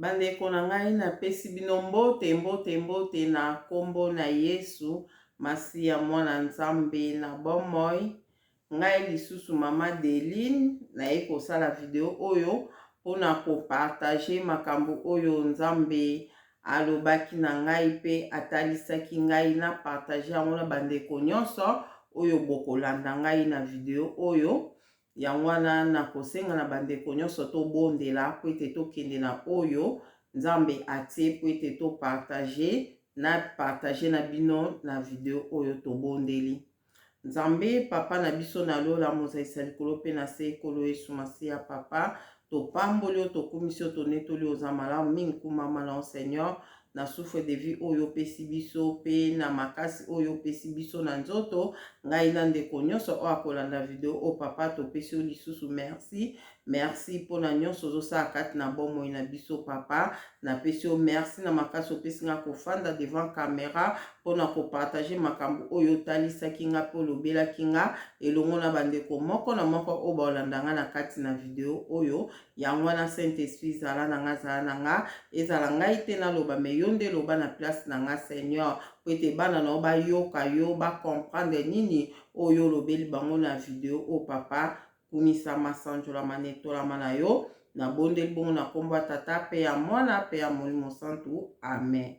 Bandeko na ngai, napesi bino mbote, mbote, mbote na nkombo na Yesu Masiya Mwana Nzambe na bomoi. Ngai lisusu Mama Deline, naye kosala video oyo mpona kopartage makambo oyo Nzambe alobaki na ngai mpe atalisaki ngai na partage yango na bandeko nyonso oyo bokolanda ngai na video oyo. Yango wana, nakosenga na bandeko nyonso tobondela mpo ete tokende na oyo Nzambe atie mpo ete to partager, na partager na bino na video oyo. Tobondeli. Nzambe, Papa na biso na lola, mozalisi ya likolo mpe na se, Nkolo Yesu Masiya, Papa, topamboli yo, tokumisi yo, tonetoli yo, oza malamu mingi, kumama na yo Seigneur, na souffle de vie oyo opesi biso mpe na makasi oyo opesi biso na nzoto. Ngai na ndeko nyonso oyo akolanda video oyo, Papa, topesi yo lisusu merci, merci mpo na nyonso ozosala kati na bomoi na biso. Papa, napesi yo merci na makasi opesi nga kofanda devant camera mpo na kopartage makambo oyo otalisaki nga mpe olobelaki nga elongo na bandeko moko na moko oyo baolanda nga na kati na video oyo. Yango wana, Saint Esprit, zala na nga, zala na nga. Ezala ngai te naloba, me yo nde loba na place na nga, Seigneur, po ete bana na yo bayoka yo, bacomprendre nini oyo olobeli bango na video oyo. Papa, kumisama, sanjolama, netolama na yo. Nabondeli bongo na nkombo ya Tata mpe ya Mwana mpe ya Molimo Santu, amen.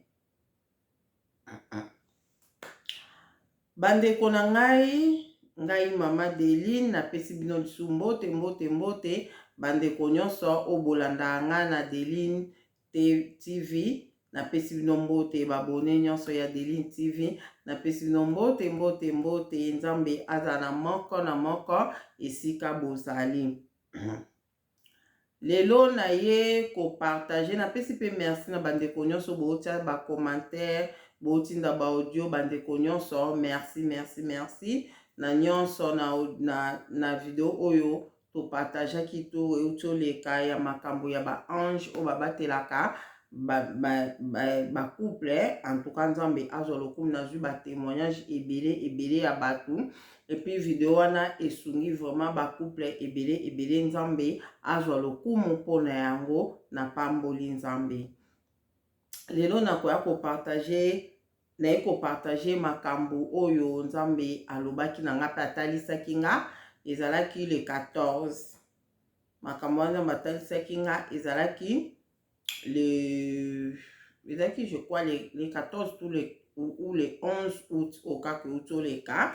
Bandeko na ngai, ngai Mama Deline, napesi bino lisusu mbote, mbote, mbote, bandeko nyonso oyo bolandaka ngai na Deline TV. Napesi bino mbote, babone nyonso ya Deline TV, napesi bino mbote, mbote, mbote. Nzambe azala na moko na moko esika bozali. Lelo naye kopartage, napesi mpe merci na bandeko nyonso bootia bacommentaire, bootinda baaudio. Bandeko nyonso, merci, merci, merci na nyonso na video oyo topartageaki to euti oleka ya makambo ya baange oyo babatelaka bacouple ba, ba En tout cas, Nzambe azwa lokumu. Nazwi batémoignage ebele ebele ya bato, et puis video wana esungi vraiment bacouple ebele ebele. Nzambe azwa lokumu mpona yango, napamboli Nzambe. Lelo nakoya kopartage, naye kopartage makambo oyo Nzambe alobaki na nga mpe atalisaki nga. Ezalaki le 14, makambo wana Nzambe atalisaki nga ezalaki le ezalaki, je crois, le 14 tout le, ou le 11 août oyo kaka euti oleka,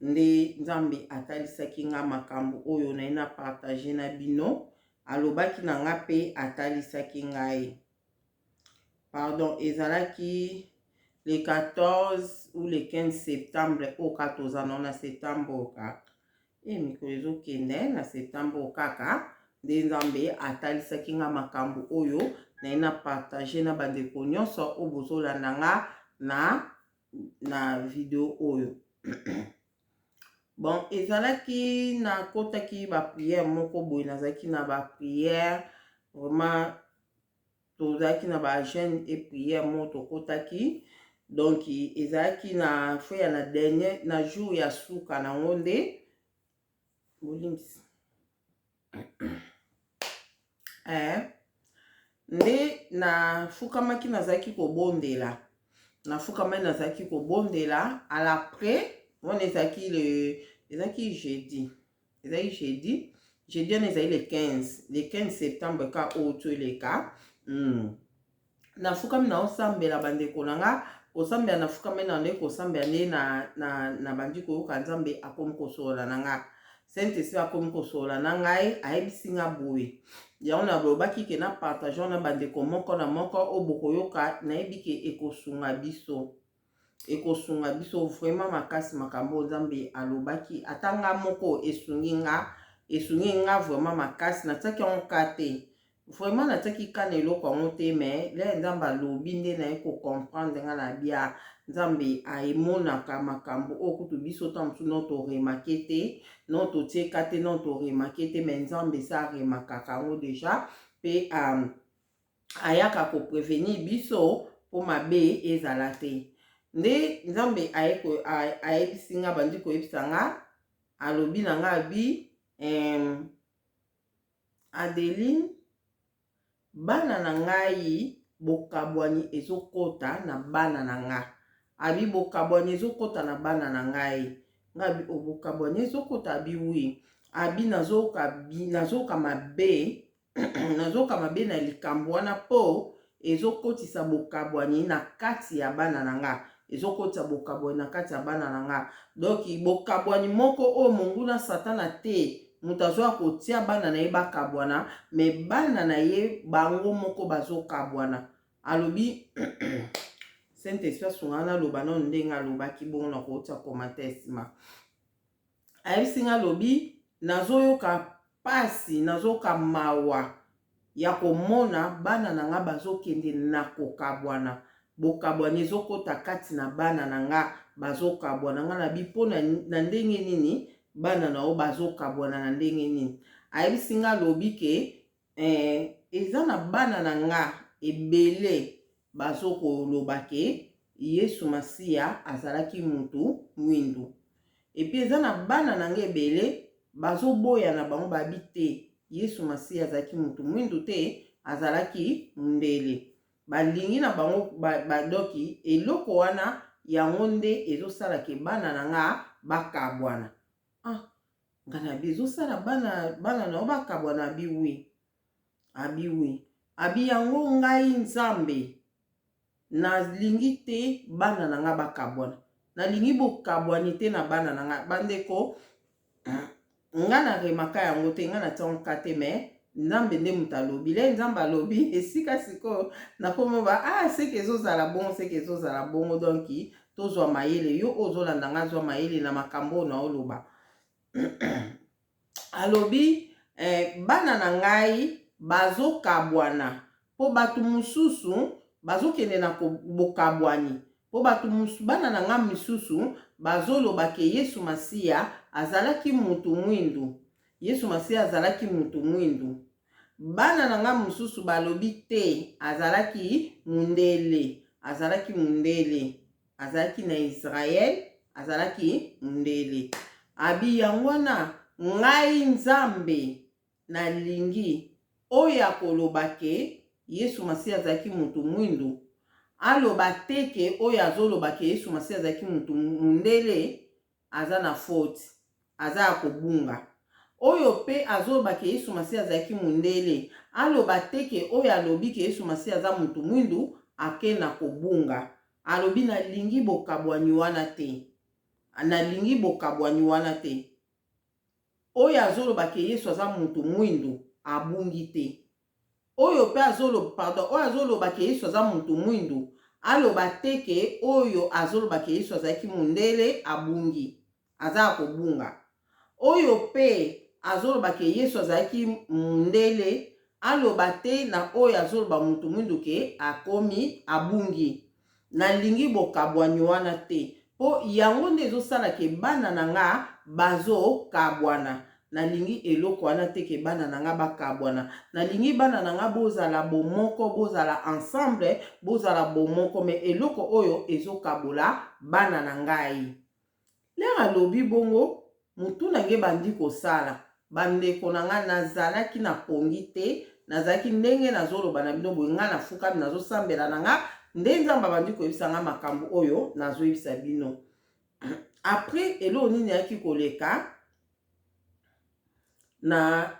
nde Nzambe atalisaki nga makambo oyo naye na partage na bino. Alobaki na nga mpe atalisaki ngai, pardon, ezalaki le 14 ou le 15 septembre oyo kaka toza nao na septembre oyo kaka. E mikolo ezokende na septembre oyo kaka nde Nzambe atalisaki nga makambo oyo naye na partage na bandeko nyonso oyo bozolanda nga na video oyo. Bon, ezalaki nakotaki baprière moko boye, nazalaki na baprière vraiment, tozalaki na bajeûne et prière moko tokotaki. Donc ezalaki na fo ya na dernier na jour ya suka nango nde, bolimbisi, nde nafukamaki, nazalaki kobondela, nafukamaki, nazalaki kobondela. À l'après wana ezalaki le ezalaki jeudi, ezalaki jeudi, jeudi wana ezali le 15, le 15 septembre ka oyo to eleka. Nafukami, naosambela, bandeko na nga, kosambela, nafukami na nde kosambela nde na bandi koyoka Nzambe akomi kosolola na nga. Saint Esprit akomi kosolola na ngai, ayebisi nga boye. Yango nalobaki ke na partage na bandeko moko na moko oyo bokoyoka. Nayebi ke ekosunga biso, ekosunga biso vraiment makasi. Makambo oyo Nzambe alobaki, ata nga moko esungi nga, esungi nga vraiment makasi. Natiaki yango ka te, vraiment natiaki ka na eloko yango te, mais le Nzambe alobi nde naye kocomprendre. Nga na bia Nzambe aemonaka makambo oyo kutu biso ta mosusu no toremarquer te, no totieka te, no toremarquer te, mais Nzambe esa aremarquaka yango déjà mpe ayaka koprévenir biso mpo mabe ezala te. Nde Nzambe ayebisi nga, bandi koyebisa nga, alobi na nga, abi: "Adeline, Bana na ngai, bokabwani ezokota na bana na nga. Abi bokabwani ezokota na bana na ngai. Nga abi o bokabwani ezokota? Abi oui. Abi nazoyoka, nazoyoka mabe, nazoyoka mabe na likambo wana, mpo ezokotisa bokabwani na kati ya bana na nga, ezokotisa bokabwani na kati ya bana na nga. Donc bokabwani moko oyo monguna Satana te moto azwaka kotia bana na ye bakabwana, mais bana na ye bango moko bazokabwana. Alobi, Saint Esprit asunga, naloba nano ndenge alobaki bongo, na kotia commentaire nsima. Ayebisi nga, alobi nazoyoka pasi, nazoyoka mawa ya komona bana na nga bazokende na kokabwana, bokabwani ezokɔta kati na bana na nga, bazokabwana. Nga na bi mpo na ndenge nini bana na yo bazokabwana, na ndenge nini? Ayebisi nga, alobi ke eza na bana na nga ebele bazokoloba ke Yesu Masiya azalaki mutu mwindu, et puis eza na bana na nga ebele bazoboya na bango, babi te, Yesu Masiya azalaki mutu mwindu te, azalaki mundele. Balingi na bango badoki eloko wana, yango nde ezosala ke bana na nga bakabwana. Ah, nga na bi ezosala bana na yo bakabwana? Abi oui, abi oui. Abi yango ngai Nzambe nalingi te bana na nga bakabwana, nalingi bokabwani te na bana na nga. Bandeko, nga na remarquer yango te, nga natiango te, mais Nzambe nde moto alobi le Nzambe alobi esika sikoyo nakomoba. Ah, seke ezozala bongo, seke ezozala bongo. Donc tozwa mayele, yo oyo ozolanda nga, zwa mayele na makambo oyo naoloba. Alobi bana na ngai bazokabwana mpo bato mosusu bazokende na bokabwani, mpo bato bana na ngai misusu bazoloba ke Yesu Masiya azalaki mutu mwindu, Yesu Masiya azalaki mutu mwindu. Bana na ngai mosusu balobi te, azalaki mundele, azalaki mundele, azalaki na Israel, azalaki mundele. Abi yango wana ngai Nzambe nalingi oyo akoloba ke Yesu Masiya azalaki mutu mwindu aloba te ke oyo azoloba ke Yesu Masiya azalaki mutu mundele aza na faute, aza ya kobunga. Oyo mpe azoloba ke Yesu Masiya azalaki mundele aloba te ke oyo alobi ke Yesu Masiya aza mutu mwindu ake na kobunga. Alobi nalingi bokabwani wana te, nalingi bokabwani wana te. Oyo azoloba ke Yesu aza mutu mwindu abungi te. Oyo mpe azoloba, pardon, oyo azoloba ke Yesu aza mutu mwindu aloba te ke oyo azoloba ke Yesu azalaki mundele abungi, aza ya kobunga. Oyo mpe azoloba ke Yesu azalaki mundele aloba te na oyo azoloba mutu mwindu ke akomi abungi. Nalingi bokabwani wana te, mpo yango nde ezosala ke bana na nga bazokabwana. Nalingi eloko wana te ke bana na nga bakabwana. Nalingi bana na nga bozala bomoko, bozala ensemble, bozala bomoko, mais eloko oyo ezokabola bana na ngai. Lere alobi bongo, motu na ngai bandi kosala. Bandeko na ngai, nazalaki na pongi te, nazalaki ndenge nazoloba na bino boye, ngai nafukami, nazosambela na nga nde Nzambe abandi koyebisa nga makambo oyo nazoyebisa bino. Après, eloko nini eyaki koleka na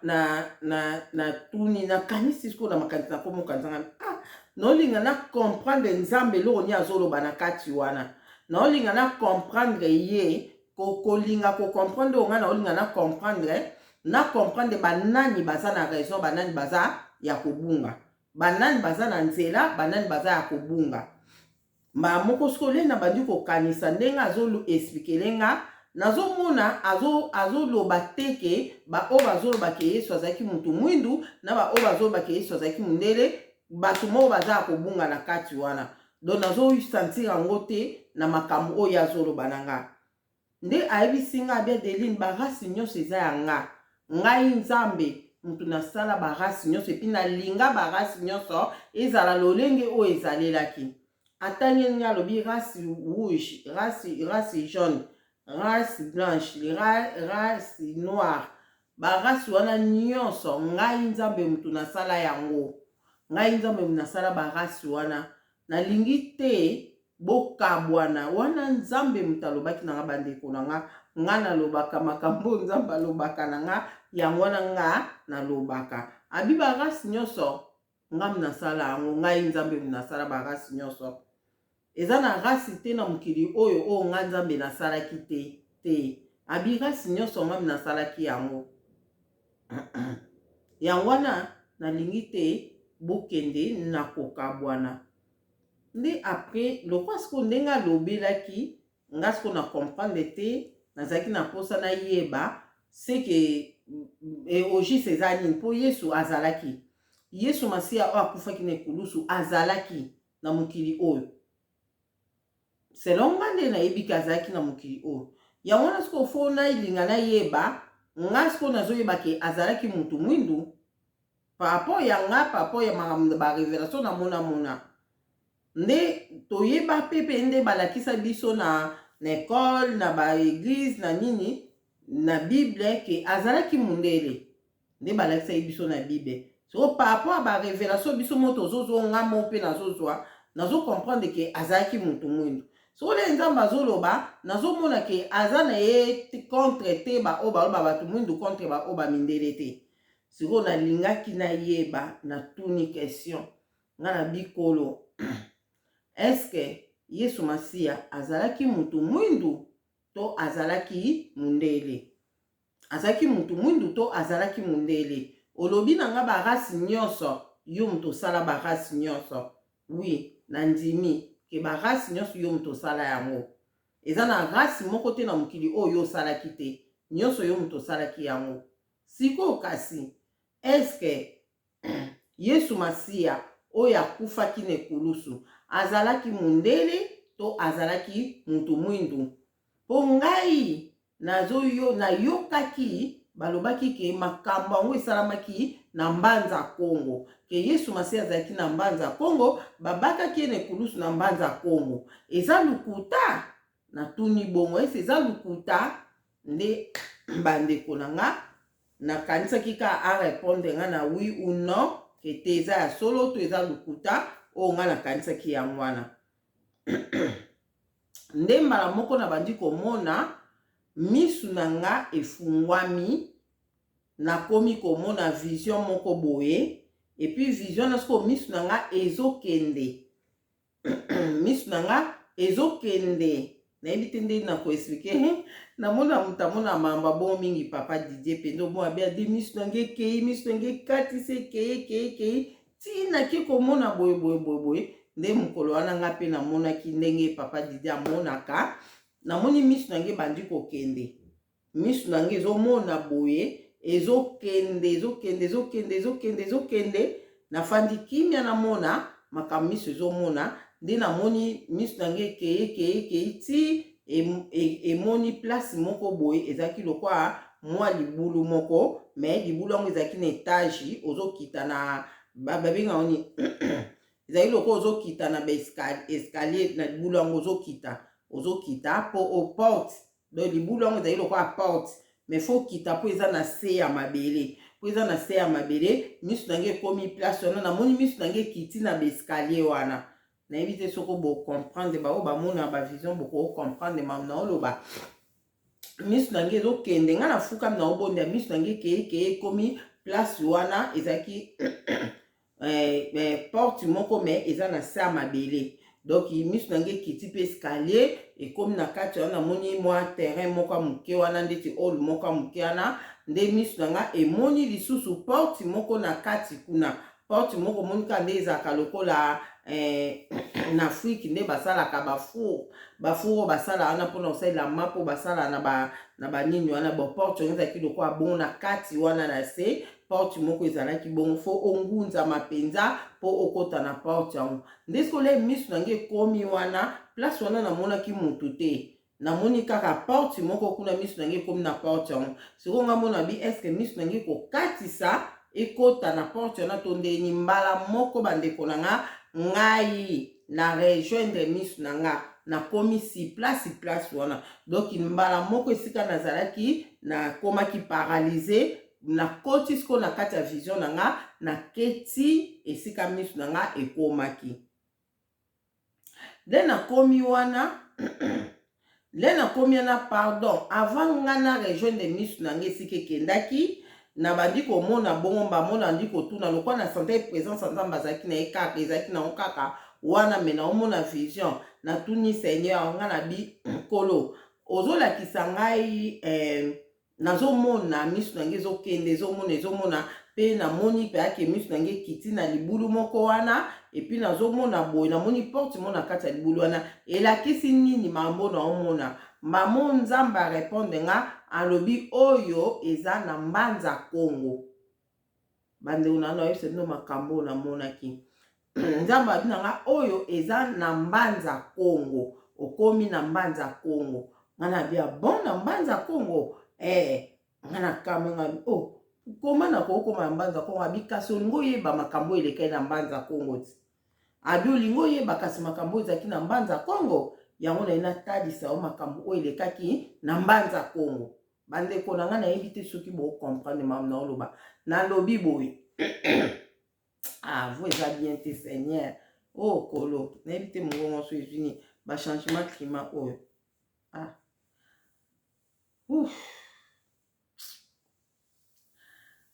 tuni, nakanisi sikoyo na makanisi, nakomokanisa nga, ah, naolinga na comprendre Nzambe eloko nini azoloba na kati wana, naolinga na comprendre ye, kolinga kocomprendre oyo ngai naolinga na comprendre banani baza na raison, banani baza ya kobunga, banani baza na nzela, banani baza ya kobunga. Mbala moko sikoyo le nabandi kokanisa ndenge azoexpliquer nga, nazomona azoloba te ke baoyo bazoloba ke Yesu azalaki motu mwindu na baoyo bazoloba ke Yesu azalaki mondele, bato moko baza ya kobunga na kati wana. Donc nazosentir yango te na makambo oyo azoloba na nga. Nde ayebisi nga, abi Adeline, barace nyonso eza ya nga. Ngai Nzambe motu nasala barace nyonso, et puis nalinga barace nyonso ezala lolenge oyo ezalelaki. Atangi nga, alobi race rouge, race jaune, race blanche, race noire, barace wana nyonso ngai Nzambe motu nasala yango. Ngai Nzambe nasala ba race wana, nalingi te bokabwana. Wana Nzambe moto alobaki na nga, bandeko na nga. Nga nalobaka makambo oyo Nzambe alobaka na nga, yango wana nga nalobaka. Abi ba race nyonso nga nasala yango, ngai Nzambe nasala ba race nyonso. Eza na race te na mokili oyo oyo nga Nzambe nasalaki te te. Abi race nyonso nga nasalaki yango. Yango wana nalingi te bokende na kokabwana. Nde après lokwa sikoyo ndenge alobelaki nga sikoyo na comprendre te, nazalaki na mposa nayeba seke au juste eza nini, mpo Yesu azalaki, Yesu Masiya oyo akufaki na ekulusu azalaki na mokili oyo. Selon nga nde nayebi ke azalaki na mokili oyo. Yango wana sikoyo fo nalinga nayeba. Nga sikoyo nazoyeba ke azalaki mutu mwindu par rapport ya nga, par rapport ya makambo ba révélation namonamona. Nde toyeba mpe mpe nde balakisa biso na école, na ba église, na nini, na Bible, ke azalaki mundele. Nde balakisaki biso na Bible. So par rapport ya ba révélation biso mo tozozwa, nga mo mpe nazozwa, nazocomprendre ke azalaki motu mwindu. Soki nde Nzambe azoloba, nazomona ke aza na ye contre te baoyo baloba bato mwindu contre baoyo bamindele te. Sikoyo nalingaki nayeba, natuni question nga na bikolo: est-ce Yesu Masiya azalaki motu mwindu to azalaki mundele? Azalaki motu mwindu to azalaki mundele? Olobi na nga ba race nyonso, yo moto osala ba race nyonso. Oui, nandimi ke ba race nyonso yo moto osala yango. Eza na race moko te na mokili oyo yo osalaki te, nyonso yo moto osalaki yango. Sikoyo kasi, est-ce Yesu Masiya oyo akufaki na ekulusu azalaki mundele to azalaki mutu mwindu? Mpo ngai nazoyo nayokaki balobaki ke makambo yango esalamaki na Mbanza Kongo, ke Yesu Masiya azalaki na Mbanza Kongo, babakaki ye na ekulusu na Mbanza Kongo. Eza lukuta? Natuni bongo, ese eza lukuta? Nde bandeko na nga, nakanisaki kaka arépondre nga na oui ou non, ke te eza ya solo to eza lukuta. Oyo nga nakanisaki yango wana. Nde mbala moko nabandi komona, misu na nga efungwami, nakomi komona vision moko boye. Et puis vision na sikoyo, misu na nga ezokende, misu na nga ezokende, nayebi te nde na koexpliquer. Namona moto amona mamba bongo mingi, papa Didier mpenza, omona be ade misu na nga ekei, misu na nga ekatisi, ekei, ekei, ekei ntina ke komona boye boye boye boye. Nde mokolo wana nga mpe namonaki ndenge papa Didier amonaka. Namoni misu na nga ebandi kokende, misu na nga ezomona boye, ezokende, ezokende, ezokende, ezokende, ezokende. Nafandi kimia, namona makambo miso ezomona. Nde namoni miso na ngai ekei, ekei, ekei ti emoni place moko boye, ezalaki lokwa mwa libulu moko, mais libulu yango ezalaki na étage, ozokita na, babengaka nini, ezalaki lokola ozokita na baescalier na libulu yango, ozokita, ozokita mpo o porte. Donc libulu yango ezali lokola porte, mais faut kita mpo eza na se ya mabele, mpo eza na se ya mabele. Miso na ngai ekomi place wana, namoni miso na ngai ekiti na baescalier wana. Nayebi te soko bocomprendre. Baoyo bamona bavision bokocomprendre mamu na oloba. Miso na ngai ezokende, ngai nafukami na obonda, miso na ngai ekei, ekei, ekomi place wana. Ezalaki porte moko, mais eza na se ya mabele. Donc miso na ngai ekiti mpe escalier, ekomi na kati wana, namoni mwa terrain moko ya moke wana, ndeti hall moko ya moke wana. Nde miso na ngai emoni lisusu porte moko na kati kuna, porte moko omoni kaka nde ezalaka lokola na Afrique nde basalaka bafour, bafour oyo basala wana mpona kosalela mpo basala na banini wana. Bon, porte yango ezalaki lokola bongo na kati wana na se, porte moko ezalaki bongo, fo ongunzama mpenza mpo okɔta na porte yango. Nde sikoyo miso na ngai ekomi wana, place wana namonaki motu te, namoni kaka porte moko kuna. Miso na ngai ekomi na porte yango. Sikoyo nga mona bi est-ce miso na ngai kokatisa ekɔta na porte wana to ndeni? Mbala moko, bandeko na nga, ngai na rejoindre miso na nga, nakomi si place, place wana. Donc mbala moko esika nazalaki, nakomaki paralysé. Nakoti sikoyo na kati ya vision na nga, naketi esika misu na nga ekomaki. Nde nakomi wana, nde nakomi wana, pardon, avant nga na rejoindre misu na nga esika ekendaki, nabandi komona bongo mbamo, nabandi kotuna lokola na sentaki presence ya Nzambe azalaki na ye kaka, ezalaki nango kaka wana, me naomona vision. Natuni Seigneur nga na bi: "Nkolo, ozolakisa ngai nazomona misu na ngai ezokende, ezomona, ezomona mpe namoni mpe ake misu na ngai ekiti na libulu moko wana, et puis nazomona boye, namoni porte mo na kati ya libulu wana, elakisi nini mambo naomona?" Mamo Nzambe arépondre nga, alobi: "Oyo eza na Mbanza Kongo." Bandeko na nga, nayebisa bino makambo oyo namonaki. Nzambe abi na nga: "Oyo eza na Mbanza Kongo, okomi na Mbanza Kongo." Nga na bia: "Bon, na Mbanza Kongo?" Nga na kamwe, nga: "Oh, koma nakokoma na Mbanza Kongo?" Abi: "Kasi olingi oyeba makambo oyo elekai na Mbanza Kongo ti?" Abi: "Olingi oyeba kasi makambo oyo ezalaki na Mbanza Kongo? Yango naye natalisa yo makambo oyo elekaki na Mbanza Kongo." Bandeko na ngai, nayebi te soki bocomprendre makambo naoloba. Nalobi boye, ah, voix eza bien te. Seigneur, oyo oh, kolo, nayebi te mongongo so ezwi nini, bachangement climat oyo. Ah. Ouf.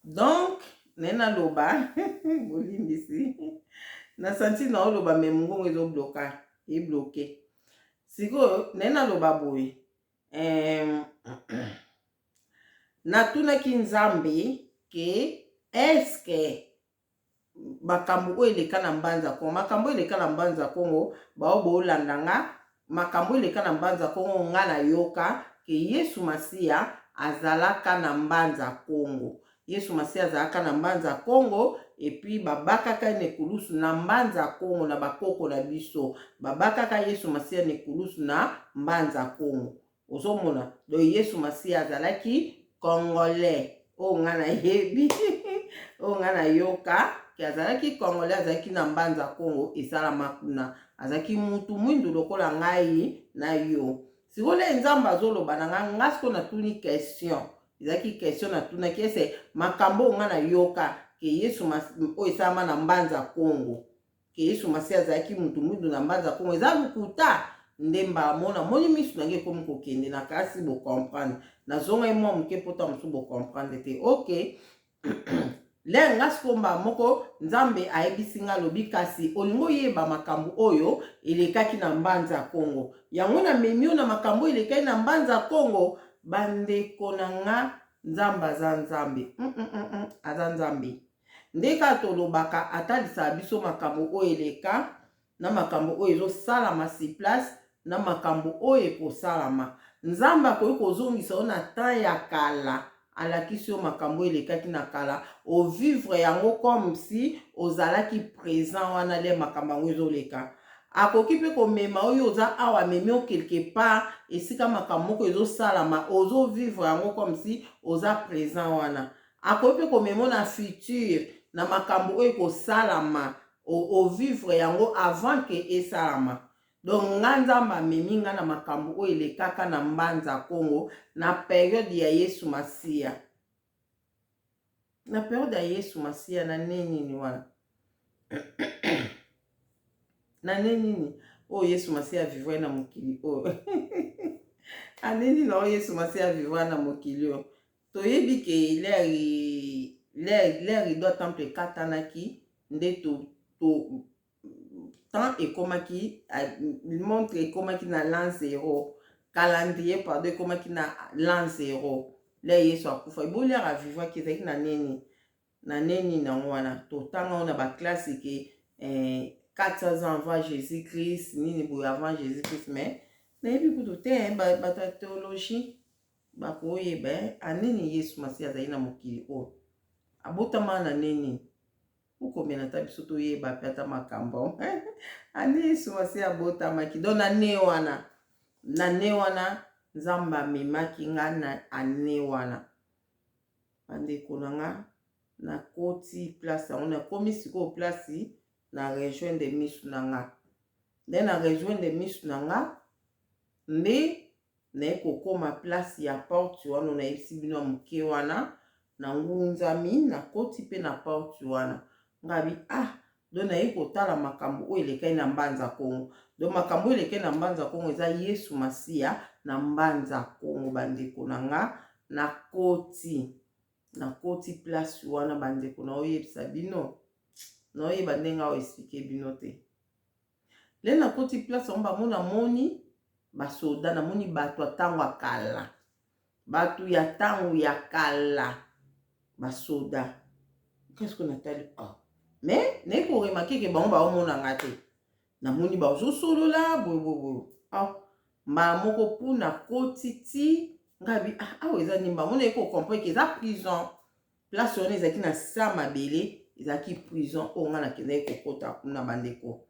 Donc naye naloba, bolimbisi, nasanti naoloba me mongongo ezobloka, ebloquer. Sikoyo naye naloba boye, natunaki Nzambe ke eske makambo oyo eleka na Mbanza Kongo, makambo oyo eleka na Mbanza Kongo, bao boolanda nga, makambo oyo eleka na Mbanza Kongo, nga nayoka ke Yesu Masiya azalaka na Mbanza Kongo. Yesu Masiya azalaka na Mbanza Kongo, et puis babakaka ye na ekulusu na Mbanza Kongo. Na bakoko na biso, babakaka Yesu Masiya na ekulusu na Mbanza Kongo. Ozomona, donc Yesu Masiya azalaki Congolais. Oyo nga nayebi, oyo nga nayoka ke azalaki Congolais, azalaki na Mbanza Kongo, esalama kuna, azalaki mutu mwindu lokola ngai na yo. Sikoyo nde Nzambe azoloba na nga, nga sikoyo natuni question, ezalaki question natunaki: ese makambo oyo nga nayoka ke Yesu oyo esalama na Mbanza Kongo, ke Yesu Masiya azalaki mutu mwindu na Mbanza Kongo, eza lokuta? Nde mbamo namoni misu na ngai ekomi kokende na kasi, bocomprendre, nazongai mwa moke mpota mosusu bocomprendre te. Ok, le nga sikoyo mbala moko Nzambe ayebisi nga, alobi: "Kasi olingi oyeba makambo oyo elekaki na Mbanza Kongo, yango namemi yo na makambo oyo elekaki na Mbanza Kongo." Bandeko na nga, Nzambe aza Nzambe, aza Nzambe. Nde kaka tolobaka, atalisaka biso makambo oyo eleka, na makambo oyo ezosalama sur place, na makambo oyo ekosalama. Nzambe akoki kozongisa yo na temps ya kala, alakisi yo makambo oyo elekaki na kala, ovivre yango comme si ozalaki présent wana le makambo yango ezoleka. Akoki mpe komema oyo oza awa, amemi yo quelque part esika makambo moko ezosalama, ozovivre yango comme si oza présent wana. Akoki mpe komema na futur, na makambo oyo ekosalama, ovivre yango avant ke esalama. Donc nga, Nzambe amemi nga na makambo oyo elekaka na Mbanza Kongo na période ya Yesu Masiya, na période ya Yesu Masiya. Na nde nini wana, na nde nini oyo Yesu Masiya avivre na mokili oyo, ane nini oyo Yesu Masiya avivre na mokili oyo? Toyebi ke l'heure rideau temple ekatanaki, nde to temps ekomaki, montre ekomaki na l'an zéro, calendrier, pardon, ekomaki na l'an zéro le Yesu akufa. Eboli l'heure avivwaki ezalaki na nini, na nini nango wana totanga oyo na baclasse ke 400 ans avant Jésus Christ, nini boye avant Jésus Christ. Mais nayebi kutu te, bato ya théologie bakoyeba anini Yesu Masiya azali na mokili oyo, abotama na nini. Okomela ata biso toyeba mpe ata makambo ane Yesu Masiya abotamaki. Donc na ne wana, na ne wana, Nzambe amemaki nga na ane wana. Bandeko na nga, nakoti place yango, nakomi sikoyo place na rejoindre misu na nga. Nde na rejoindre misu na nga, nde naye kokóma place ya porte wana nayebisi bino ya moke wana. Nangunzami, nakoti mpe na porte wana. Ngabi ah, donc naye kotala makambo oyo elekaki na Mbanza Kongo. Donc makambo oyo elekaki na Mbanza Kongo eza Yesu Masiya na Mbanza Kongo. Bandeko na nga, nakoti nakoti place wana. Bandeko, naoyebisa bino, naoyeba ndenge ao expliquer bino te. Le nakoti place yango, bango namoni basoda, namoni bato ya ntango ya kala, bato ya ntango ya kala, basoda. Qu'est-ce que natali? Oh, mais naye koremarquer ke bango baomonanga te. Namoni bazosolola boyeboyeboye. Oh, mbala moko mpu nakoti ti ngabi ah, awa eza nini? Bango naye kocomprendre ke eza prison. Place wana ezalaki na sa mabele, ezalaki prison oyo ngai nakendaki kokota kuna. Bandeko,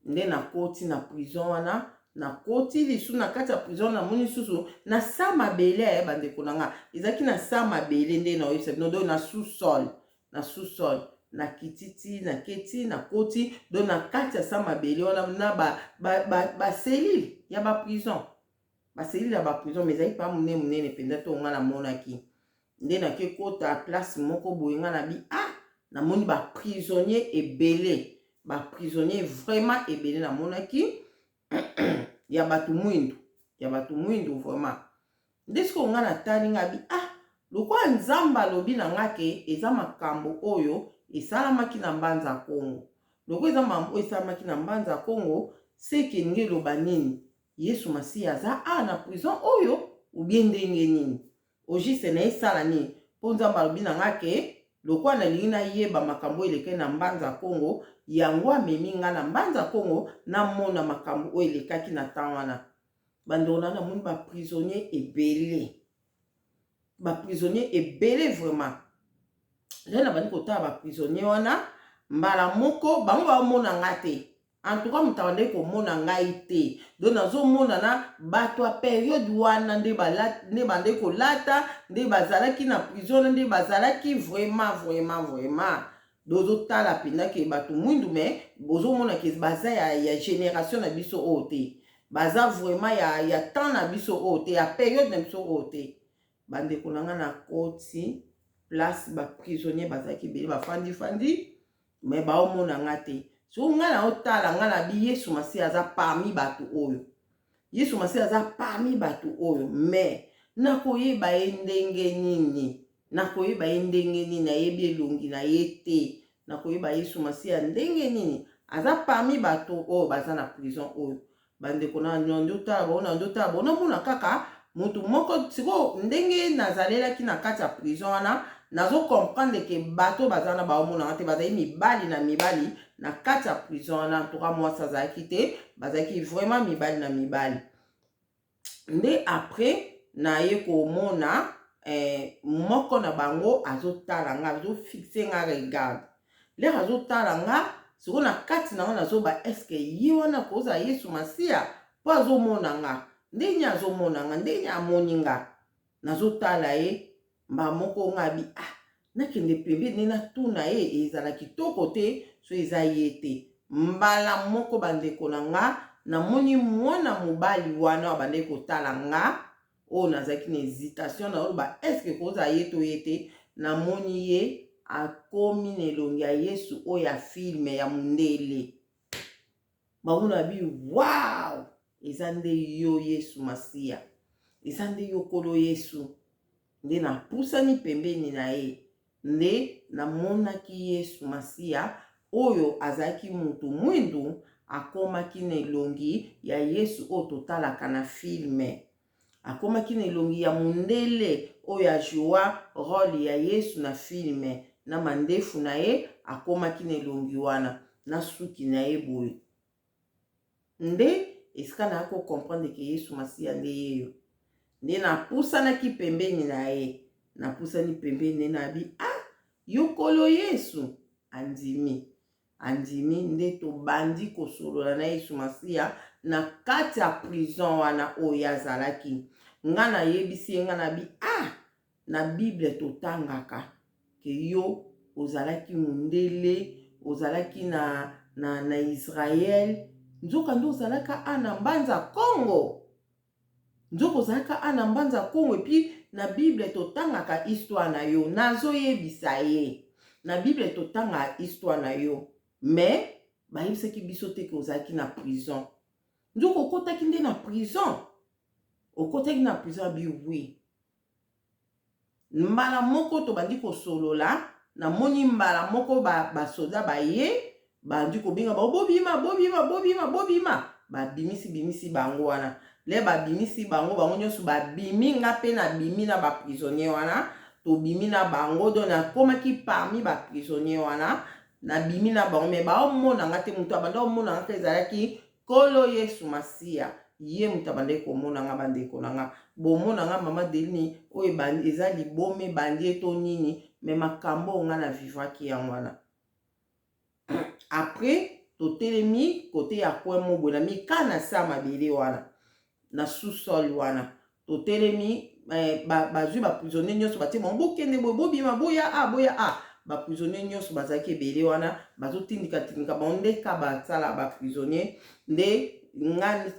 nde nakoti na prison wana, nakoti lisusu na kati ya prison, namoni lisusu na sa mabele ya bandeko na nga, ezalaki na sa mabele nde naoyebisa bino. Donc na sous-sol, na sous-sol nakiti ti naketi, nakoti donc na kati ya sa mabele wana na bacellules ba, ba, ya baprison, bacellules ya baprison. Mais ezalaki pa monene monene mpenza to nga namonaki. Nde nake kota place moko boye, nga na bi ah, namoni baprisonnier ebele, baprisonnier vraiment ebele. Namonaki ya bato mwindu, ya bato mwindu vraiment. Nde sikoyo nga natali, nga bi ah, lokola Nzambe alobi na nga ke eza makambo oyo esalamaki na Mbanza Kongo, lokola eza makambo oyo esalamaki na Mbanza Kongo, seke elingi eloba nini? Yesu Masiya aza a na prison oyo ubie ndenge nini? Au juste na esala nini? Mpo Nzambe alobi na nga ke lokola nalingi nayeba makambo oyo elekaki na Mbanza Kongo, yango amemi nga na Mbanza Kongo, namona makambo oyo elekaki na temps wana. Bandeko na, namoni baprisonnier ebele, baprisonnier ebele vraiment. Nde nabandi kotala baprisonnier wana, mbala moko bango baomona nga te. En tout cas, moto abandaki komona ngai te. Donc nazomona na bato ya période wana nde bandeki kolata, nde bazalaki na prison wana, nde bazalaki vraiment, vraiment, vraiment. Bozotala mpenza ke bato mwindu, mais bozomona ke baza ya génération na biso oyo te, baza vraiment ya temps na biso oyo te, ya période na biso oyo te. Bandeko na nga, na koti place baprisonnier bazalaki ebele, bafandi-fandi, mais baomona nga te. Soki ngai naotala, ngai na bi Yesu Masiya aza parmi bato oyo, Yesu Masiya aza parmi bato oyo, mais nakoyeba ye ndenge nini? Nakoyeba ye ndenge nini? Nayebi elongi na ye te. Nakoyeba Yesu Masiya ndenge nini aza parmi bato oyo baza na prison oyo? Bandeko, na ndotala bango, na ndotala bango, namona kaka motu moko. Sikoyo ndenge nazalelaki na kati ya prison wana, nazocomprendre ke bato baza na baomonanga te. Bazali mibali na mibali na kati ya prison wana. Ntoka mwasi azalaki te, bazalaki vraiment mibali na mibali. Nde après naye komona moko na bango azotala nga, azofixer nga regard. L'heure azotala nga, sikoyo na kati na nga nazoba: eske ye wana kozala Yesu Masiya? Mpo azomona nga ndenge azomona nga, ndenge amoni nga nazotala ye, mba moko nga bi ah, nakende pembeni nde natuna ye, ezala kitoko te so eza ye te. Mbala moko, bandeko na nga, namoni mwana mobali wana oyo abandaki kotala nga, oyo nazalaki na hésitation na oloba eske kozala ye to ye te. Namoni ye akomi na elongi ya Yesu oyo ya film ya mondele. Bango na bi wow, eza nde yo Yesu Masiya, eza nde yo Nkolo Yesu. Nde napusani pembeni na ye, nde namonaki Yesu Masiya oyo azalaki mutu mwindu, akomaki na elongi ya Yesu oyo totalaka na film, akomaki na elongi ya mondele oyo ajouer rôle ya Yesu na film, na mandefu na ye, akomaki na elongi wana na suki na ye boye. Nde esika naya kocomprendre ke Yesu Masiya nde yeyo. Nde napusanaki pembeni na ye, napusani pembeni nde nabi ah, yo Nkolo Yesu. Andimi, andimi. Nde tobandi kosolola na Yesu Masiya na kati ya prison wana oyo azalaki. Nga nayebisi ye, nga nabi ah, na Bible totangaka ke yo ozalaki mondele, ozalaki na Israel, nzoka nde ozalaka a na Mbanza Kongo. Nzoka ozalaka a na Mbanza Kongo, et puis na Bible totangaka histoire na yo. Nazoyebisa ye, na Bible totangaka histoire na yo, mais bayebisaki biso te ke ozalaki na prison. Nzoka okotaki nde na prison, okotaki na prison? Abi oui. Mbala moko tobandi kosolola, namoni mbala moko basoda baye, bandi kobenga bango: "Bobima, bobima, bobima, bobima." Babimisi, bimisi bango wana. Le babimisi bango, bango nyonso babimi, nga mpe nabimi na baprisonnier wana, tobimi na bango. Donc nakomaki parmi baprisonnier wana, nabimi na bango, mais baomona nga te. Moto abanda omona nga te ezalaki Nkolo Yesu Masiya. Ye moto abandaki komona nga. Bandeko na nga, bomona nga mama Delini oyo eza liboma, ebandi ye to nini? Mais makambo oyo nga na vivraki yango wana. Après totelemi kote ya coin mo boye na mika na se ya mabele wana, na sous-sol wana totelemi. Bazwi baprisonnier nyonso, batie bango: "Bokende boye, bobima, boya a, boya a." Baprisonnier nyonso bazalaki ebele wana, bazotindika-tindika bango nde ka basala baprisonnier. Nde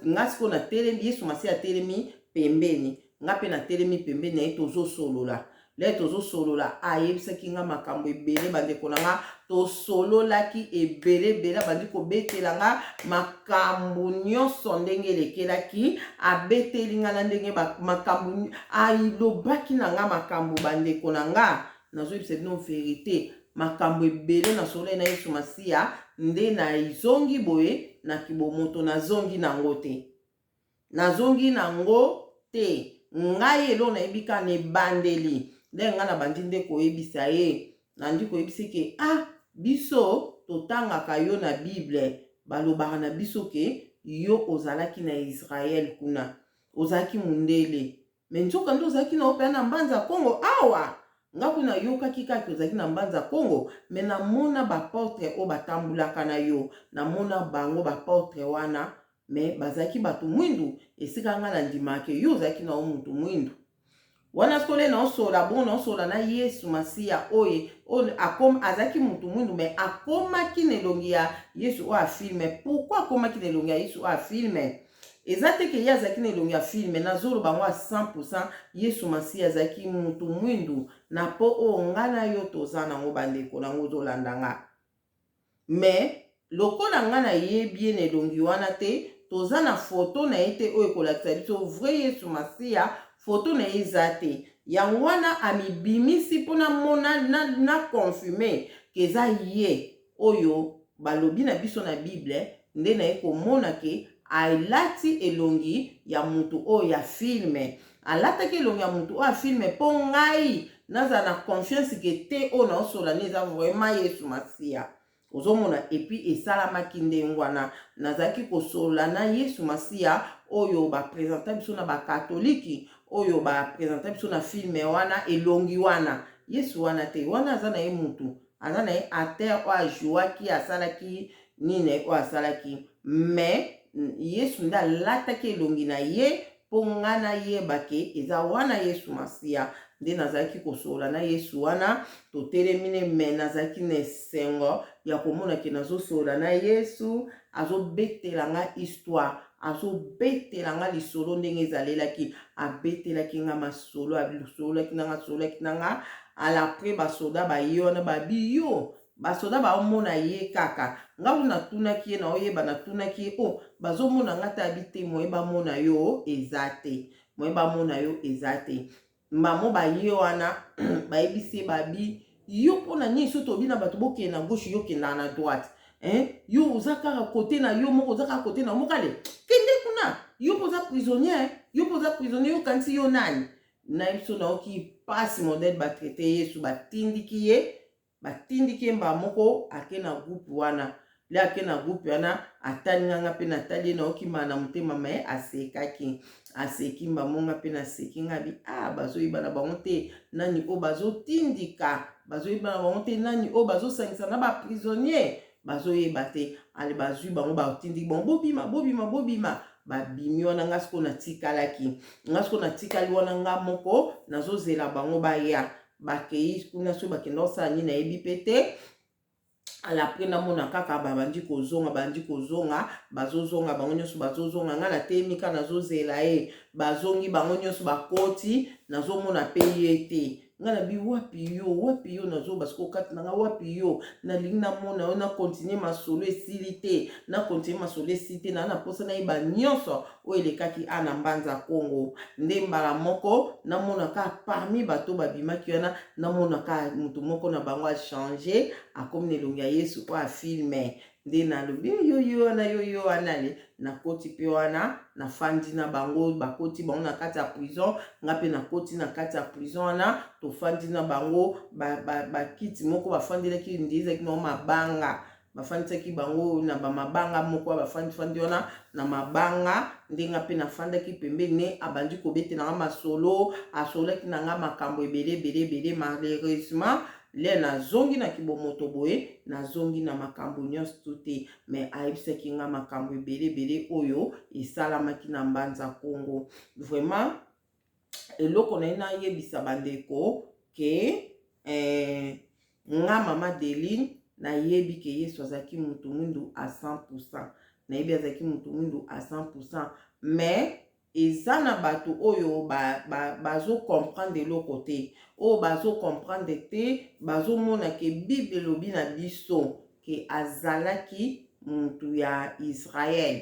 nga sikoyo natelemi, Yesu Masi atelemi pembeni, nga mpe natelemi pembeni na ye, tozosolola. Le tozosolola, ayebisaki nga makambo ebele. Bandeko na nga, tosololaki ebele ebele. Abandi kobetela nga makambo nyonso ndenge elekelaki. Abeteli nga na ndenge makambo alobaki na nga makambo. Bandeko na nga, nazoyebisa bino vérité, makambo ebele nasololaki na Yesu Masiya. Nde nazongi boye na kibomoto, nazongi nango te, nazongi nango te. Ngai eloko nayebi kaka na ebandeli, nde ngai nabandi nde koyebisa ye, nandi koyebisa ke: "Ah, biso totangaka yo na Bible, balobaka na biso ke yo ozalaki na Israel kuna, ozalaki mondele, mais nzoka nde ozalaki na yo mpenza na Mbanza Kongo awa. Nga kuna nayokaki kaka ozalaki na Mbanza Kongo, mais namona baapôtre oyo batambulaka na yo, namona bango baapôtre wana, mais bazalaki bato mwindu. Esika nga na ndimaka yo ozalaki na yo motu mwindu wana." Sikoyo naosola bongo, naosola na Yesu Masiya oyo azalaki motu mwindu, mais akomaki na elongi ya Yesu oyo afilme. Pourquoi akomaki na elongi ya Yesu oyo afilme? Eza te ke ye azalaki na elongi ya filme. Nazoloba yango ya 100. Yesu Masiya azalaki motu mwindu na po oyo nga na yo toza nango. Bandeko nango, ozolanda nga, mais lokola nga nayebi ye na elongi wana te, toza na foto na ye te oyo ekolakisa biso vrai Yesu Masiya. Foto na ye eza te. Yango wana amibimisi mpona mona na confirme ke eza ye oyo balobi na biso na Bible. Nde naye komona ke alati elongi ya motu oyo ya filme. Alataki elongi ya motu oyo ya filme mpo ngai nazala na confiance ke te, oyo naosola nde eza vraiment Yesu Masiya. Ozomona? Et puis esalamaki ndenge wana, nazalaki kosolola na Yesu Masiya oyo baprésenta biso na bakatoliki, oyo baprésenta biso na filme wana. Elongi wana, Yesu wana te. Wana aza na ye mutu, aza na ye acteur oyo ajouaki, asalaki nini oyo asalaki, mais Yesu nde alataki elongi na ye mpo nga nayeba ke eza wana Yesu Masiya. Nde nazalaki kosolola na Yesu wana, totelemi ne, mais nazalaki na esengo ya komona ke nazosolola na Yesu. Azobetela nga histoire, azobetela nga lisolo ndenge ezalelaki. Abetelaki nga masolo, asololaki na nga, asololaki na nga. Après basoda baye wana, babi yo, basoda baomona ye kaka. Nga kuna natunaki ye, naoyeba, natunaki ye: "O oh, bazomona nga te?" Abi te, moye bamona yo eza te, moye bamona yo eza te. Mamo baye wana, bayebisi ye, babi: "Yo mpona nini so tobi na bato bokende na gauche, yo okendaka na droite, hein? Yo oza kaka kote na yo moko, oza kaka kote na yo moko. Ale, kende kuna, yo mpo oza prisonnier, yo mpo oza prisonnier, yo kanisi yo nani?" Na biso naoki mpasi modèle batraite Yesu. Batindiki ye, batindiki ye mbala moko, ake na groupe wana. Le ake na groupe wana, atali nganga mpe natali ye, naoki maa na motema. Ma ye asekaki, aseki mbamonga mpe naseki. Nga bi: "Ah, bazoyeba na bango te nani oyo bazotindika, bazoyeba na bango te nani oyo bazosangisa na baprisonnier, bazoyeba te." Ale, bazwi bango, batindiki bango: "Bobima, bobima, bobima." Babimi wana. Nga sikoyo natikalaki, nga sikoyo natikali wana nga moko, nazozela bango baya. Bakei kuna, soki bakenda kosala nini nayebi mpe te. Alapres namona kaka babandi kozonga, bandi kozonga, bazozonga bango nyonso, bazozonga. Ngai nateyemi kaka, nazozela ye. Bazongi bango nyonso, bakoti, nazomona mpe ye te. Ngai nabi: "Wapi yo? Wapi yo?" Nazoba sikoyo kati na ngai: "Wapi yo? Nalingi namona yo, nacontinuer masolo esili te, nacontinuer masolo esili te. Naa na mposa nayeba nyonso oyo elekaki a na Mbanza Kongo." Nde mbala moko namonaka parmi bato babimaki wana, namonaka motu moko na bango achanger, akomi na elongi ya Yesu oyo afilmer. Nde nalobi: "Yo, yo wana, yo, yo wana." Le nakoti mpe wana, nafandi na bango. Bakoti bango na kati ya prison, nga mpe nakoti na kati ya prison wana. Tofandi na bango, bakiti ba, ba moko bafandelaki nde ezalaki nango mabanga. Bafandisaki bango na bamabanga moko, bafandifandi wana na mabanga. Ndenge mpe nafandaki pembeni ne, abandi kobetela nga masolo, asololaki na nga makambo ebele ebele ebele. Malheureusement, le nazongi na kibomoto boye, nazongi na makambo nyonso tu te, mais ayebisaki nga makambo ebele ebele oyo esalamaki na Mbanza Kongo. Vraiment, eloko na ye nayebisa bandeko ke nga mama Deline, nayebi ke Yesu azalaki motu mwindu à 100. Nayebi azalaki motu mwindu à 100, mais eza na bato oyo bazocomprendre ba eloko te, oyo bazocomprendre te, bazomona ke Bible elobi na biso ke azalaki mutu ya Israel,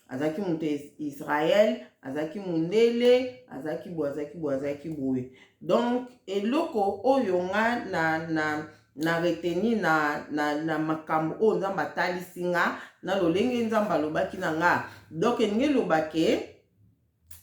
azalaki moto ya Israel, azalaki mondele, azalaki boye, azalaki boye, azalaki boye. Donc eloko oyo nga na retenir na makambo oyo Nzambe atalisi nga, na lolenge Nzambe alobaki na nga, donc elingi eloba ke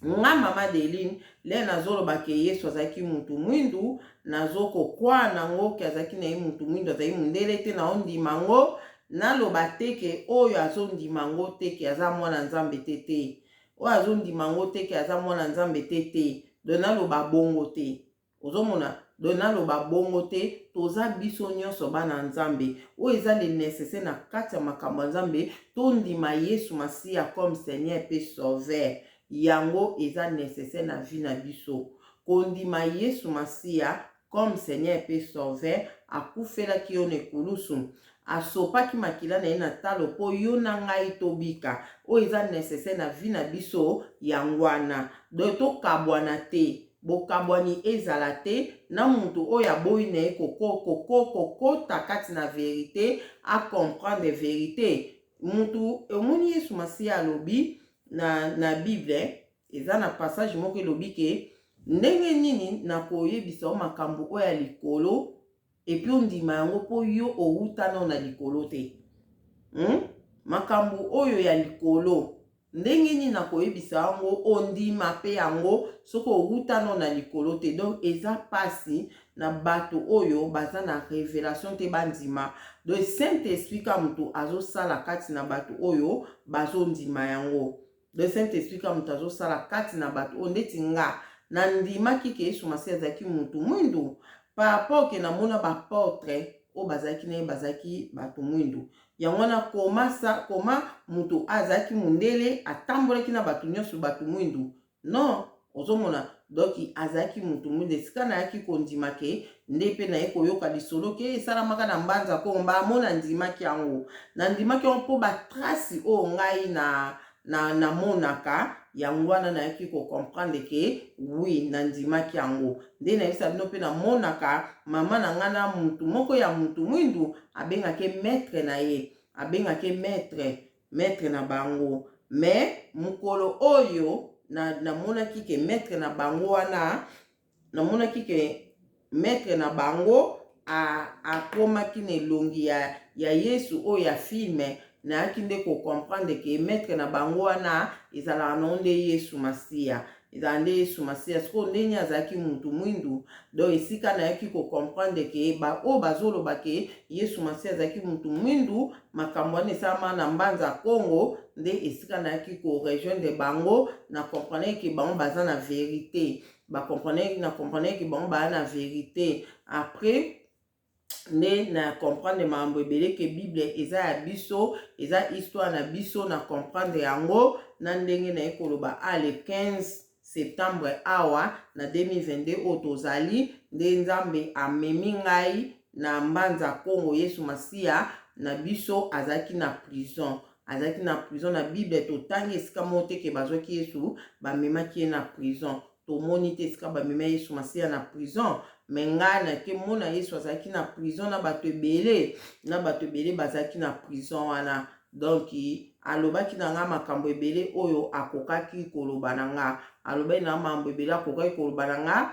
nga mama Deline, le nazoloba ke Yesu azalaki mutu mwindu, nazokokwa nango ke azalaki na ye mutu mwindu, azalaki mondele te. Naondima ngo, naloba te ke oyo azondima ngo te ke aza mwana Nzambe te. Te, oyo azondima ngo te ke aza mwana Nzambe te, te. Donc naloba bongo te, ozomona? Donc naloba bongo te. Toza biso nyonso bana Nzambe. Oyo eza le nécessaire na kati ya makambo ya Nzambe, tondima Yesu Masiya comme Seigneur mpe Sauveur. Yango eza nécessaire na vie na biso, kondima Yesu Masiya comme Seigneur mpe Sauveur. Akufelaki yo na ekulusu, asopaki makila na ye na talo mpo yo na ngai tobika. Oyo eza nécessaire na vie na biso, yango wana. Donc tokabwana te, bokabwani ezala te na motu oyo aboyi na ye kokota kati na vérité, acomprendre vérité. Mutu omoni, Yesu Masiya alobi na Bible, eza na passage moko elobi ke ndenge nini nakoyebisa yo makambo oyo ya likolo et puis ondima yango, mpo yo owuta nao na likolo te, Makambo oyo ya likolo, ndenge nini nakoyebisa yango, ondima mpe yango, soki owuta nao na likolo te? Donc eza mpasi na bato oyo baza na révélation te bandima. Donc Saint Esprit ka moto azosala kati na bato oyo bazondima yango. Donc Saint Esprit ka moto azosala kati na bato oyo. Ndeti nga, nandimaki ke Yesu Masiya azalaki motu mwindu par rapport ke namona baapôtres oyo bazalaki na ye bazalaki bato mwindu. Yango wana, koma moto azalaki mondele, atambolaki na bato nyonso bato mwindu? Non, ozomona? Donc azalaki motu mwindu. Esika nayaki kondima ke nde mpe naye koyoka lisolo ke esalamaka na Mbanza Kongo, bamo nandimaki yango. Nandimaki yango mpo batraces oyo ngai na namonaka yango wana, nayaki kocomprendre ke oui, nandimaki yango. Nde nayebisa bino mpe, namonaka mama na ngai na mutu moko ya mutu mwindu, abengaki maître na ye, abengaki maître, maître na bango. Mais mokolo oyo namonaki ke maître na bango wana, namonaki ke maître na bango akomaki na elongi ya Yesu oyo ya film, nayaki nde kocomprendre ke maître na bango wana ezalaka nango nde Yesu Masiya, ezala nde Yesu Masiya. Sikoyo ndenge azalaki mutu mwindu, donc esika nayaki kocomprendre ke baoyo bazoloba ke Yesu Masiya azalaki mutu mwindu, makambo wana esalama na Mbanza Kongo, nde esika nayaki korejoindre bango. Na comprendre ke bango baza na vérité, bacomprendre, na comprendre ke bango baza na vérité. Après nde na comprendre makambo ebele, ke Bible eza ya biso, eza histoire na biso. Na comprendre yango na ndenge naye koloba a le 15 septembre awa na 2022 oyo tozali, nde Nzambe amemi ngai na Mbanza Kongo. Yesu Masiya. na biso azalaki na prison. Azalaki na prison. Na Bible totangi esika moko te ke bazwaki Yesu bamemaki ye na prison. Tomoni te esika bamema Yesu Masiya na prison. Me ngai nake mona Yesu azalaki na prison na bato ebele, na bato ebele bazalaki na prison wana. Donc alobaki na nga makambo ebele oyo akokaki koloba na nga. Alobaki na nga makambo ebele akokaki koloba na nga.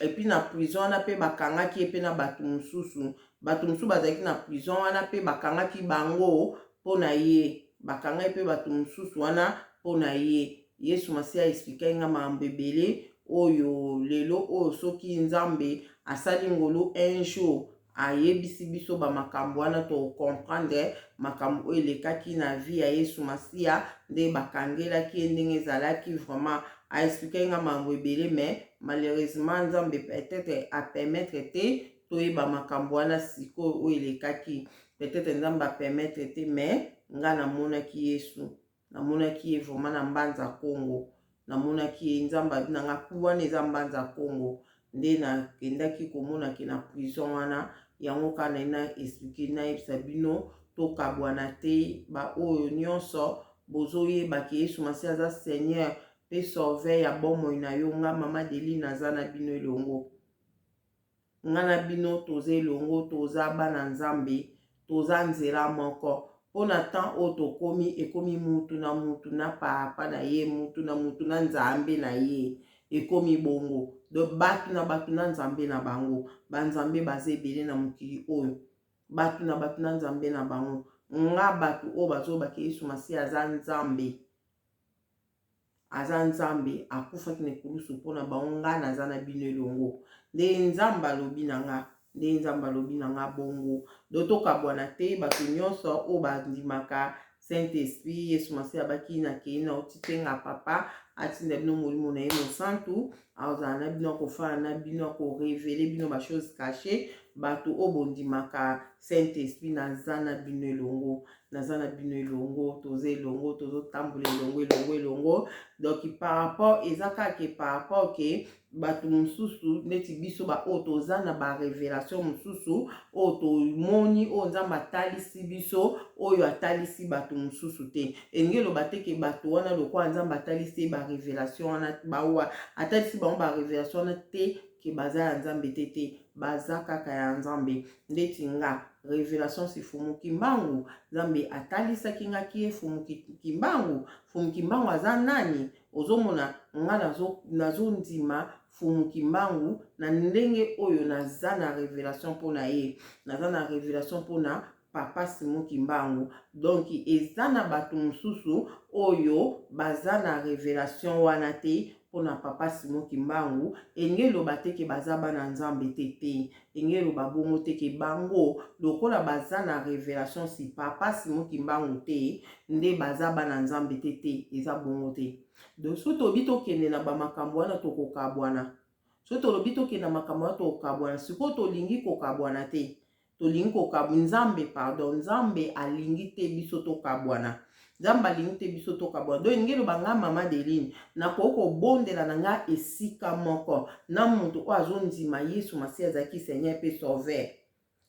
Et puis na prison wana mpe bakangaki ye mpe na bato mosusu. Bato mosusu bazalaki na prison wana mpe bakangaki bango mpo na ye. Bakangaki mpe bato mosusu wana mpo na ye. Yesu Masiya aexpliquaki nga makambo ebele oyo lelo oyo soki Nzambe asali ngolu un jour ayebisi biso bamakambo wana, tocomprendre makambo oyo elekaki na vie ya Yesu Masiya, nde bakangelaki ye, ndenge ezalaki. Vraiment aexpliquaki nga makambo ebele, mais malheureusement Nzambe peut-être apermettre te toyeba makambo wana sikoyo oyo elekaki. Peut-être Nzambe apermettre te, mais nga namonaki Yesu, namonaki ye vraiment na Mbanza Kongo. Namonaki ye. Nzambe abi na nga ku wana eza Mbanza Kongo. Nde nakendaki komonaki na prison wana. Yango kaka naye na expliquer, nayebisa bino tokabwana te. Baoyo nyonso bozoyebaki Yesu Masiya aza Seigneur mpe Sauveur ya bomoi na yo, nga Mama Deline aza na bino elongo. Nga na bino toza elongo, toza bana Nzambe, toza nzela moko. Mpo na temps oyo tokomi, ekomi mutu na mutu na papa na ye, mutu na mutu na Nzambe na ye. Ekomi bongo. Donc bato na bato na Nzambe na bango. Banzambe baza ebele na mokili oyo, bato na bato na Nzambe na bango. Nga bato oyo bazobaka Yesu Masiya aza Nzambe, aza Nzambe, akufaki na ekulusu mpona bango, nga naza na bino elongo. Nde Nzambe alobi na nga, nde Nzambe alobi na nga bongo. Do tokabwana te. Bato nyonso oyo bandimaka Saint Esprit, Yesu Masiya abaki nakei na otitenga papa atinda bino Molimo na ye Mosantu, azala na bino, akofana na bino, akorévéler bino bachoses cachées. Bato oyo bondimaka Saint Esprit, naza na bino elongo, naza na bino elongo, toza elongo, tozotambola elongo, elongo, elongo. Donc par rapport eza kaka ke par rapport ke bato mosusu neti biso baoyo toza na barévélation mosusu oyo tomoni, oyo Nzambe atalisi biso, oyo atalisi bato mosusu te, elingi eloba te ke bato wana, lokola Nzambe atalisi ye barévélation wana, bawa atalisi bango barévélation wana te, ke baza ya Nzambe te. Te, baza kaka ya Nzambe. Ndeti nga, révélation si Fumu Kimbangu, Nzambe atalisaki nga ki ye Fumu Kimbangu. Fumu Kimbangu aza nani? Ozomona, nga nazondima Fumu Kimbangu na ndenge oyo naza na révélation mpona ye, naza na révélation mpona Papa Simon Kimbangu. Donc eza na bato mosusu oyo baza na révélation wana te mpona Papa Simon Kimbangu. Elingi eloba te ke baza bana Nzambe te. Te, elingi eloba bongo te ke bango lokola baza na révélation si Papa Simon Kimbangu te, nde baza bana Nzambe te. Te, eza bongo te. Donc so tobi tokende na bamakambo wana, tokokabwana. So tolobi tokende na makambo wana, tokokabwana. Sikoyo tolingi kokabwana te, tolingi kokabwa. Nzambe, pardon, Nzambe alingi te biso tokabwana. Nzambe alingi te biso tokabwana. Donc elingi eloba, nga Mama Deline nakoki kobondela na nga esika moko na moto oyo azondima Yesu Masiya azalaki Seigneur mpe Sauveur.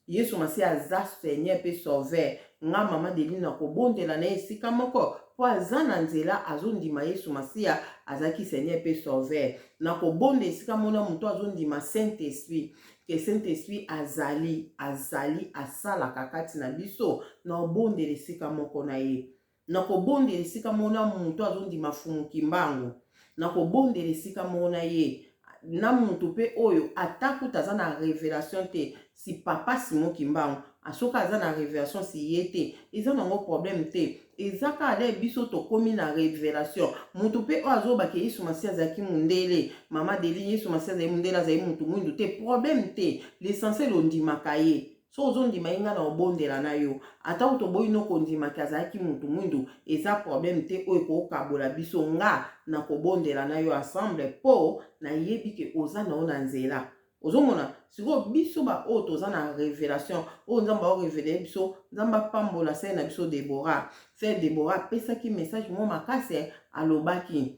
Yesu Masiya aza Seigneur mpe Sauveur. Nga Mama Deline nakobondela na ye esika moko mpo aza na nzela, azondima Yesu Masiya azalaki Seigneur mpe Sauveur. Nakobonda esika moko na moto azondima Saint Esprit, ke Saint Esprit azali, azali, asalaka kati na biso. Nakobondela esika moko na ye. Nakobondela esika moko na moto azondima Fumu Kimbangu. Nakobondela esika moko na ye, na moto mpe oyo ata kuta aza na révélation te si Papa Simon Kimbangu. Soki aza na révélation si ye te, eza nango problème te. Eza kaka nde biso tokómi na révélation. Moto mpe oyo azobaka Yesu Masiya azalaki mondele, Mama Deli, Yesu Masiya azali mondele, azali motu mwindu te, problème te. L'essentiel ondimaka ye. So ozondima ye, ngai na obondela na yo. Ata toboyi no kondimaki azalaki motu mwindu, eza problème te oyo ekokabola biso. Nga na kobondela na yo ensemble mpo nayebi ke oza na yo na nzela. Ozomona sikoyo, biso baoyo toza na révélation oyo Nzambe aorévéler biso, Nzambe apambola sœur na biso Debora. Sœur Debora apesaki message moko makasi. Alobaki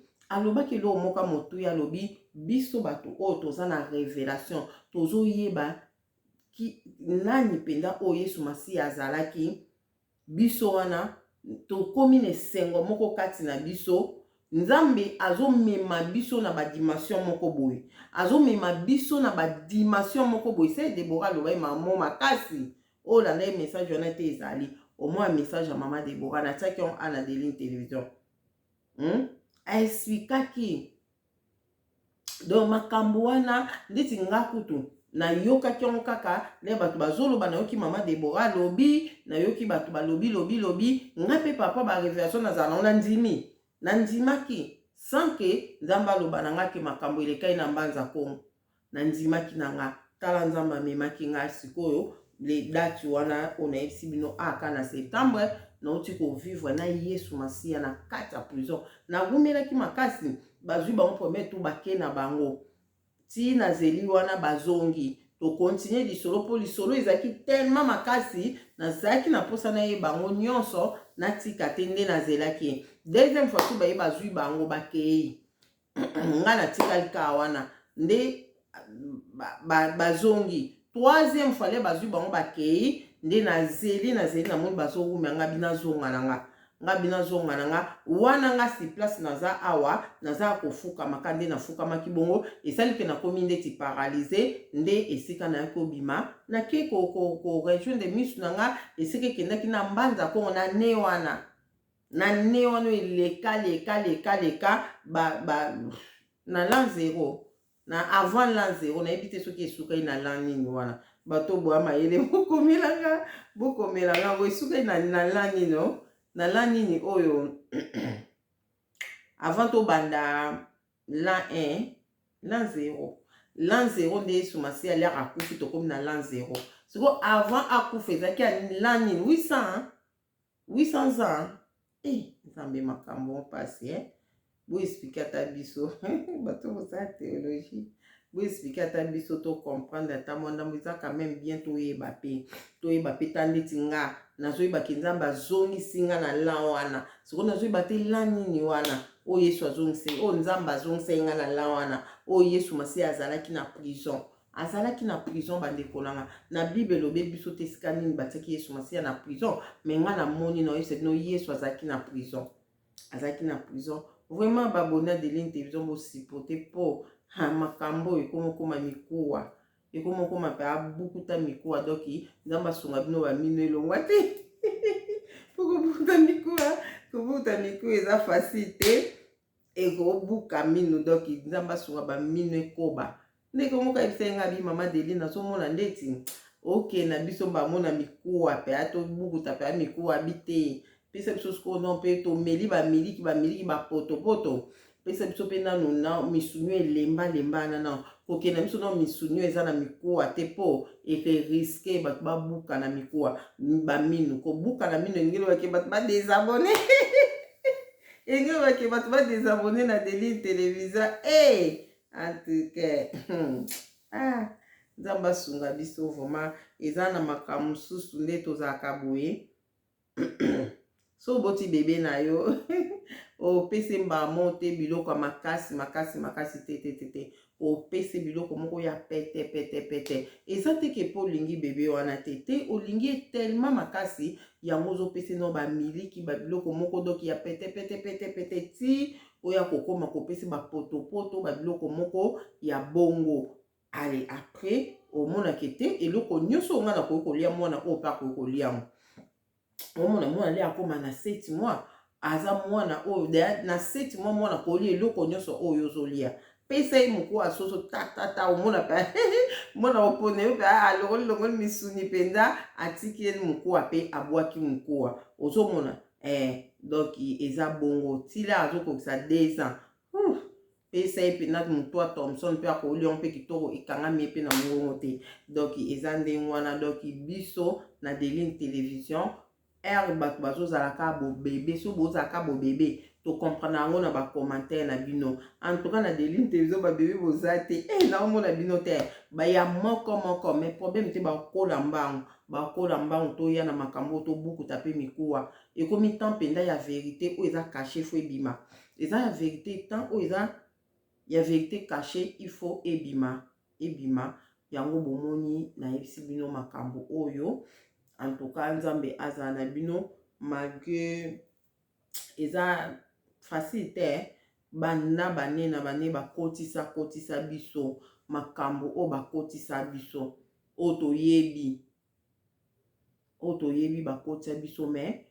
eloko moko motuya. Alobi biso bato oyo toza na révélation, tozoyeba. Ki, nani mpenza oyo Yesu Masiya azalaki. Biso wana tokomi na esengo moko kati na biso. Nzambe azomema biso na badimension moko boye, azomema biso na badimension moko boye. Se Debora alobaki mamo makasi oyo, landa ye message wana te, ezali omoi message ya mama Debora, natiaki yango ana Deline Television, Aexplikaki donc makambo wana ndeti nga kutu nayokaki yango kaka nde bato bazoloba. Nayoki mama Debora alobi, nayoki bato balobi lobi lobi, nga mpe papa barévélation nazala nango, nandimi, nandimaki sans que Nzambe aloba na nga ke makambo elekai na Mbanza Kongo. Nandimaki na nga. Tala, Nzambe amemaki nga sikoyo le date wana oyo nayebisi bino aka na septembre. Nauti kovivre na Yesu Masiya na kati ya prison. Nawumelaki makasi. Bazwi bango premier tour, bake na bango ti nazeli wana, bazongi, tokontinue lisolo, mpo lisolo ezalaki tellement makasi, nazalaki na mposa nayeba bango nyonso, natika te. Nde nazelaki deuxième fois tu baye, bazwi bango, bakei, nga natikali kaka wana. Nde bazongi troisième fois le bazwi bango, bakei. Nde nazeli, nazeli, namoni bazowumia nga, binazonga na nga, nga binazonga na nga wana. Nga si place naza awa, naza kofukama ka nde nafukamaki bongo, esali ke nakomi ndeti paralysé. Nde esika nayaki kobima, nake korejoindre misu na nga esika ekendaki na Mbanza Kongo na ne wana. Na ne wana eleka leka leka leka ba, ba, na l'an zéro, na avant l'an zéro, nayebi te soki esukaki na l'an nini wana. Bato boya mayele, bokomelanga, bokomelanga yango esukaki na l'an nini, na l'an nini oyo avant tobanda l'an 1, l'an 0, l'an 0 nde Yesu Masiya aliaka, akufi, tokomi na l'an 0. Sikoyo avant akufa ezalaki ya l'an nini? 800, 800 ans. Eh, Nzambe, makambo mpasi, eh? Boexpliquer ata biso bato bosala théologie, boexpliquer ata biso tocomprendre ata mwa ndambo. Eza quand même bien toyeba mpe, toyeba mpe ta ndeti nga nazoyebaki Nzambe azongisi nga na l'an wana. Sikoyo nazoyeba te l'an nini wana oyo Yesu azongisi, oyo Nzambe azongisaki nga na l'an wana oyo Yesu Masiya azalaki na prison, azalaki na prison. Bandeko na nga, na Bible elobi biso te esika nini batiaki Yesu Masiya na prison, mais nga namoni na oyebisa bino, Yesu azalaki na prison, azalaki na prison vraiment. Baboni Adeline Télévision, bosupporte mpo makambo oyo ekomokoma mikuwa, ekomokoma mpe abukuta mikuwa. Donc Nzambe asunga bino, bamino elongwa te, mpo kobukuta mikuwa, kobukuta mikuwa eza facile te, ekobuka mino. Donc Nzambe asunga bamino ekoba. Ndenge moko ayebisa ye nga bi mama Deli, nazomona ndeti oke na biso bamona mikuwa mpe atobukuta mpe amikuwa bi te. Pesa biso sikoyo no mpe tomeli bamiliki, bamiliki bapotopoto. Pesa biso mpe nanu na misuni elembalemba wana na kokenda biso na misuni eza na mikuwa te, mpo ekerisquer bato babuka na mikuwa baminu. Kobuka na mino elingi elobake bato badésabonner, elingi elobake bato badésabonner na Deline Télévision. E en tout cas, ah, Nzambe asunga biso vraiment. Eza na makambo mosusu nde tozalaka boye. So oboti bebe na yo, opesi mbamo te biloko ya makasi makasi makasi te te te te. Opesi biloko moko ya pete pete pete. Eza te ke mpo olingi bebe wana te te, olingi ye tellement makasi, yango ozopesi no bamiliki, babiloko moko donc ya pete pete pete pete, ti oyo akokóma kopesi bapotopoto, babiloko moko ya bongo. Ale après omonaka ete eloko nyonso oyo ngai nakoki kolia, mwana oyo mpe akoki kolia yango. Omona mwana nde akóma na 7 mois, aza mwana oyo na 7 mois, mwana kolia eloko nyonso oyo ozolia. Pesa ye moko ya soso tatata, omona mpe mwana opona yo mpe alongoli longoli misuni mpenza, atiki ye mokuwa mpe abwaki mokuwa. Ozomona, eh, donc eza bongo tila azokokisa 2 ans. Pesa ye mpena motu ya Thomson mpe akolia mpe kitoko, ekangami ye mpe na mongongo te. Donc eza ndenge wana. Donc biso na Deline Télévision, ere bato bazozalaka bobebe, so bozalaka bobebe, tocomprendre yango na bacommentaire na bino. En tout cas na Deline Télévision, babebe boza te, e naomona bino te, baya moko moko, mais problème te, bakola mbangu, bakola mbangu. Toya na makambo oyo, tobukuta mpe mikuwa. Ekomi temps mpenza ya vérité oyo eza caché faut ebima. Eza ya vérité, temps oyo eza ya vérité caché, il faut ebima, ebima. Yango bomoni nayebisi bino makambo oyo. En tout cas Nzambe azala na bino malgré eza facile te. Banda bane na bane bakotisa kotisa biso makambo oyo bakotisa biso oyo toyebi, oyo toyebi bakotisa biso, mais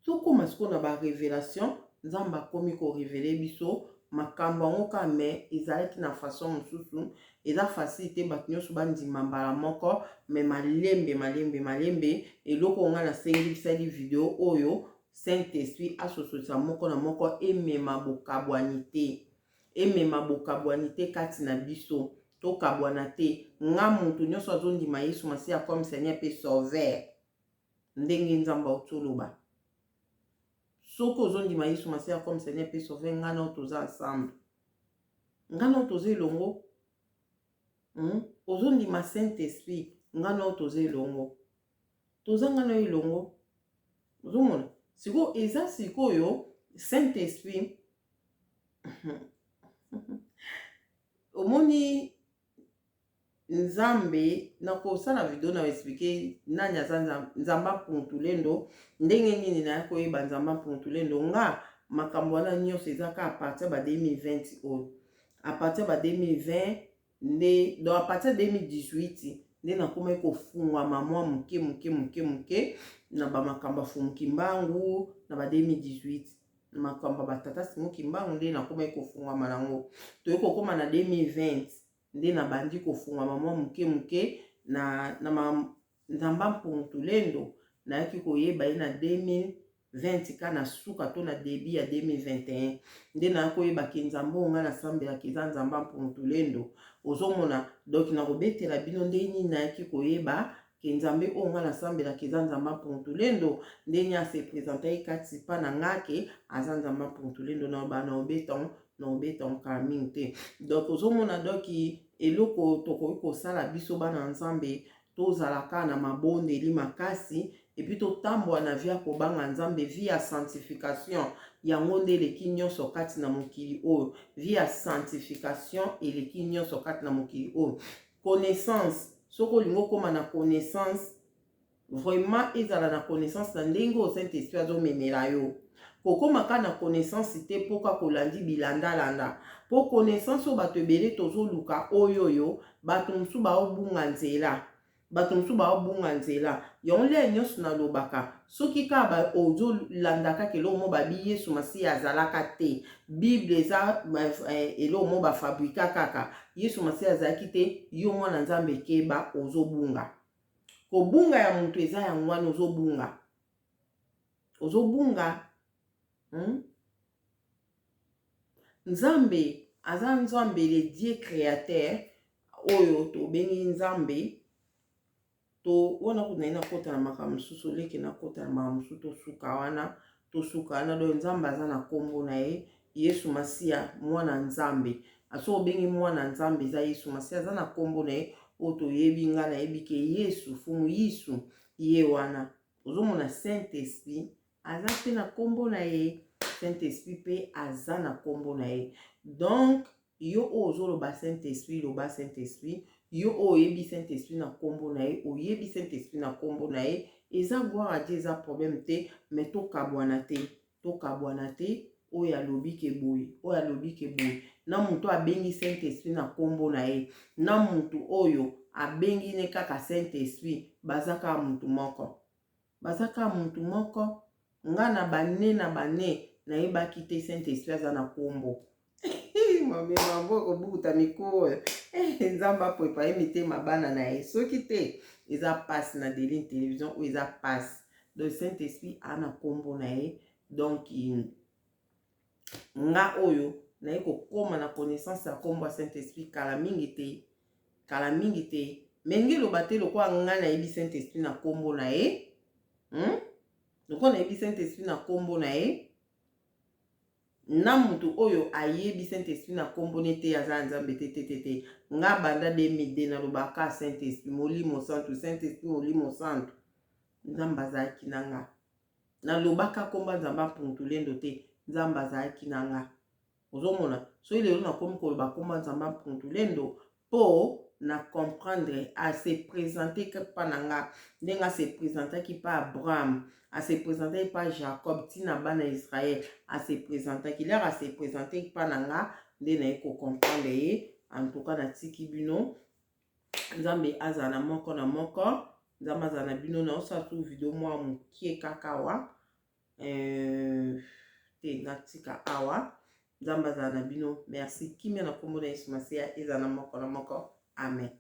tokóma sikoyo na ba révélation. Nzambe akomi ko révéler biso makambo yango kaka, mais ezalaki na façon mosusu. Eza facile te bato nyonso bandima mbala moko, mais malembe malembe malembe. Eloko ngai nasengisali video oyo, Saint Esprit asosolisa moko na moko, emema bokabwani te, emema bokabwani te kati na biso, tokabwana te. Nga moto nyonso azondima Yesu Masiya comme Seigneur mpe Sauveur, ndenge Nzambe auti oloba, soki ozondima Yesu Masiya comme Seigneur mpe Sauveur, ngai na oyo toza ensemble, ngai na oyo toza elongo. Ozondima Saint Esprit, ngai na oyo toza elongo, toza ngai na oyo elongo. Ozomona sikoyo, eza sikoyo Saint Esprit. Omoni Nzambe, nakosala video na expliquer nani aza Nzambe Mpuntulendo, ndenge nini naya koyeba Nzambe Mpuntulendo. Nga makambo wana nyonso eza kaka à partir ba 2020 oyo, à partir ba 2020 nde, donc à partir ya 2018 nde nakomaki kofungwama mwa moke moke moke moke na bamakambo ya Fumu Kimbangu. Na ba 2018, makambo ya batata Simo Kimbangu nde nakomaki kofungwama nango. Toyei kokóma na 2020 nde nabandi kofungwama mwa moke moke na Nzambe Mpuntulendo. Nayaki koyeba ye na 2020 ka na suka to na début ya 2021 nde naya koyeba ke Nzambe oyo ngai nasambelaka eza Nzambe Mpuntulendo. Ozomona, donc nakobetela bino ndenge nini nayaki koyeba ke Nzambe oyo ngai nasambelaka eza Nzambe Mpuntulendo, ndenge ase présenter ye kati mpa na nga ke aza Nzambe Mpuntulendo. Na bana na obetango kala mingi te. Donc ozomona, donc eloko tokoki kosala, biso bana Nzambe, tozalaka na mabondeli makasi et puis totambola na vie ya kobanga Nzambe, vie ya sanctification. Yango nde eleki nyonso kati na mokili oyo. Vie ya sanctification eleki nyonso kati na mokili oyo. Connaissance, soki olingi okóma na connaissance vraiment, ezala na connaissance na ndenge oyo Saint Esprit azomemela yo. Kokóma kaka na connaissance te mpo kaka olandi bilandalanda, mpo connaissance oyo bato ebele tozoluka oyo oyo, bato mosusu baobunga nzela, bato mosusu baobunga nzela. Yango lere nyonso nalobaka, soki kaka ozolanda kaka eloko mo babi Yesu Masiya azalaka te, Bible eza eloko mo ba fabriquer kaka, Yesu Masiya azalaki te, yo mwana Nzambe, ekeba, ozobunga. Kobunga ya moto eza yango wana, ozobunga, ozobunga. Nzambe aza Nzambe, le Dieu créateur oyo tobengi Nzambe. To wana kutu naye nakota na makambo mosusu, oleki nakota na makambo mosusu, tosuka wana, tosuka wana. Donc Nzambe aza na nkombo na ye, Yesu Masiya mwana Nzambe. Soki obengi mwana Nzambe, eza Yesu Masiya, aza na nkombo na ye oyo toyebi. Ngai nayebi ke Yesu, Fumu Yisu, ye wana. Ozomona, Saint Esprit aza mpe na nkombo na ye, Saint Esprit mpe aza na nkombo na ye. Donc yo oyo ozoloba Saint Esprit, loba Saint Esprit. Yo oyo oyebi Saint Esprit na nkombo na ye, oyebi Saint Esprit na nkombo na ye, eza gloire à Dieu, eza problème te. Mais tokabwana te, tokabwana te. Oyo alobi ke boye, oyo alobi ke boye, na moto abengi Saint Esprit na nkombo na ye, na motu oyo abengi ne kaka Saint Esprit, baza kaka motu moko, baza kaka motu moko. Nga na bane na bane nayebaki te Saint Esprit aza na nkombo. Mambo kobukuta mikuwa oyo, Nzambe apwepa ye mitema bana na ye. Soki te, eza mpasi na Deline Télévision oyo, eza mpasi. Donc Saint Esprit aa na nkombo na ye. Donc nga oyo naye kokóma na connaissance ya nkombo ya Saint Esprit kala mingi te, kala mingi te. Mais nge eloba te, lokola ngai nayebi Saint Esprit na nkombo na ye, Lokola nayebi Saint Esprit na nkombo na ye, na motu oyo ayebi Saint Esprit na nkombo ne te, aza ya Nzambe te, te, te, te. Nga banda 2002 nalobaka Saint Esprit, Molimo Santu, Saint Esprit, Molimo Santu. Nzambe azalaki na nga. Nalobaka nkombo Nzambe Mpuntulendo te, Nzambe azalaki na nga. Ozomona, soki lelo nakomi koloba nkombo Nzambe Mpuntulendo mpo Na comprendre a se presenter pa na nga ndenge a se presentaki pa Abraham, a se presentaki pa Jacob, ntina bana Israel a se presentaki. L'heure a se presente pa na nga nde naye ko comprendre ye. En tout cas, natiki bino, Nzambe azala na moko na moko, Nzambe azala na bino. Naosala tu video mwa mokie kaka awa te, natika awa. Nzambe azala na bino. Merci. Kimia na nkombo na Yesu Masiya ezala na moko na moko. Amen.